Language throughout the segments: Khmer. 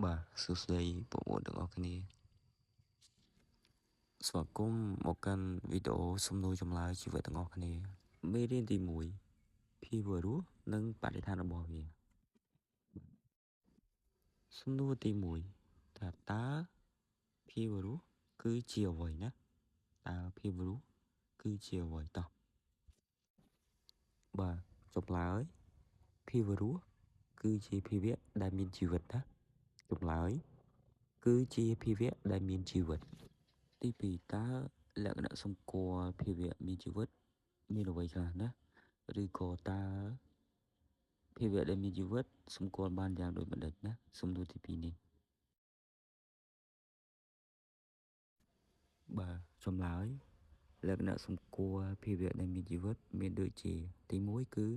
បាទសួស្តីបងប្អូនទាំងអស់គ្នាស្វាគមន៍មកកាន់វីដេអូសំណួរចម្លើយជីវិតទាំងអស់គ្នាមេរៀនទី1ភាវៈរស់និងបរិស្ថានរបស់វាសំណួរទី1ថាតើភាវៈរស់គឺជាអ្វីណាតើភាវៈរស់គឺជាអ្វីតោះបាទចម្លើយភាវៈរស់គឺជាភាវៈដែលមានជីវិតណាចម្លើយគឺជាភាវៈដែលមានជីវិតទី2តើលក្ខណៈសម្គាល់ភាវៈមានជីវិតមានអ្វីខ្លះណាឬក៏តើភាវៈដែលមានជីវិតសម្គាល់បានយ៉ាងដូចម្តេចណាសំណួរទី2នេះបាទចម្លើយលក្ខណៈសម្គាល់ភាវៈដែលមានជីវិតមានដូចជាទី1គឺ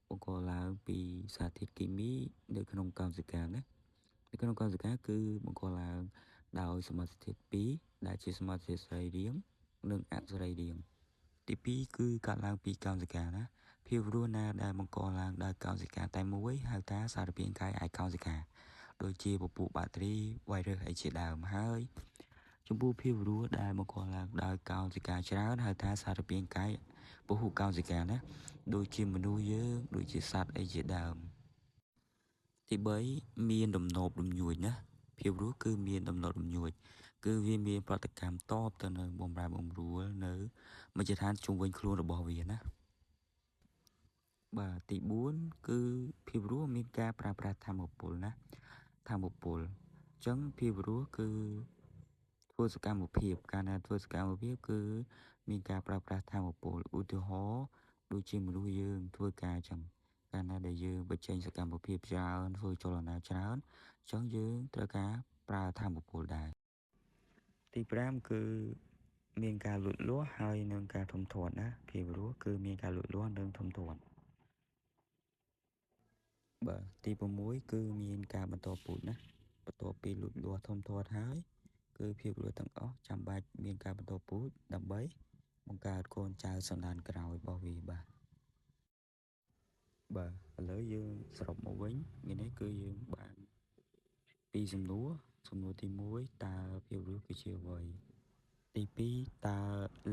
បង្កឡើងពីសារធាតុគីមីនៅក្នុងកោសិកាណានៅក្នុងកោសិកាគឺបង្កឡើងដោយសមាសធាតុ2ដែលជាសមាសធាតុសរីរាង្គនិងអសរីរាង្គទី2គឺកើតឡើងពីកោសិកាណាភាពរស់ណាដែលបង្កឡើងដោយកោសិកាតែមួយហៅថាសារពាង្គកាយឯកោសិកាដូចជាពពួកបាក់តេរីវ៉ៃរុសអីជាដើមហើយចំពោះភាពរស់ដែលបង្កឡើងដោយកោសិកាច្រើនហៅថាសារពាង្គកាយពហុកោសិកាណាដូចជាមនុស្សយើងដូចជាសត្វអីជាដើមទី3មានដំណប់រំញួចណាភាពរស់គឺមានដំណប់រំញួចគឺវាមានប្រតិកម្មតបទៅនឹងបំរែបំរួលនៅមជ្ឈដ្ឋានជុំវិញខ្លួនរបស់វាណាបាទទី4គឺភាពរស់មានការប្រើប្រាស់ធម្មពលណាធម្មពលអញ្ចឹងភាពរស់គឺធ្វើសកម្មភាពកាលណាធ្វើសកម្មភាពគឺមានការប្រើប្រាស់ធម្មពលឧទាហរណ៍ដូចជាមនុស្សយើងធ្វើការអញ្ចឹងកាលណាដែលយើងបញ្ចេញសកម្មភាពច្រើនធ្វើចលនាច្រើនអញ្ចឹងយើងត្រូវការប្រើធម្មពលដែរទី5គឺមានការលូតលាស់ហើយនឹងការធំធាត់ណាភាពរស់គឺមានការលូតលាស់និងធំធាត់បាទទី6គឺមានការបន្តពូជណាបន្ទាប់ពីលូតលាស់ធំធាត់ហើយគឺភាពរស់ទាំងអស់ចាំបាច់មានការបន្តពូជដើម្បីបង្កើតកូនចៅសន្តានក្រោយរបស់វាបាទបាទឥឡូវយើងសរុបមកវិញថ្ងៃនេះគឺយើងបានពីរសំណួរសំណួរទី1តើភាពរស់គឺជាអ្វីទី2តើ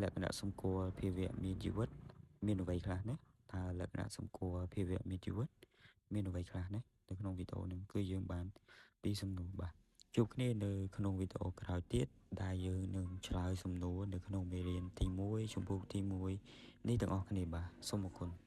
លក្ខណៈសម្គាល់ភាវៈមានជីវិតមានអ្វីខ្លះណាតើលក្ខណៈសម្គាល់ភាវៈមានជីវិតមានអ្វីខ្លះណានៅក្នុងវីដេអូនេះគឺយើងបានពីរសំណួរបាទជួបគ្នានៅក្នុងវីដេអូក្រោយទៀតដែលយើងនឹងឆ្លើយសំណួរនៅក្នុងមេរៀនទី1ជំពូកទី1នេះទាំងអស់គ្នាបាទសូមអរគុណ។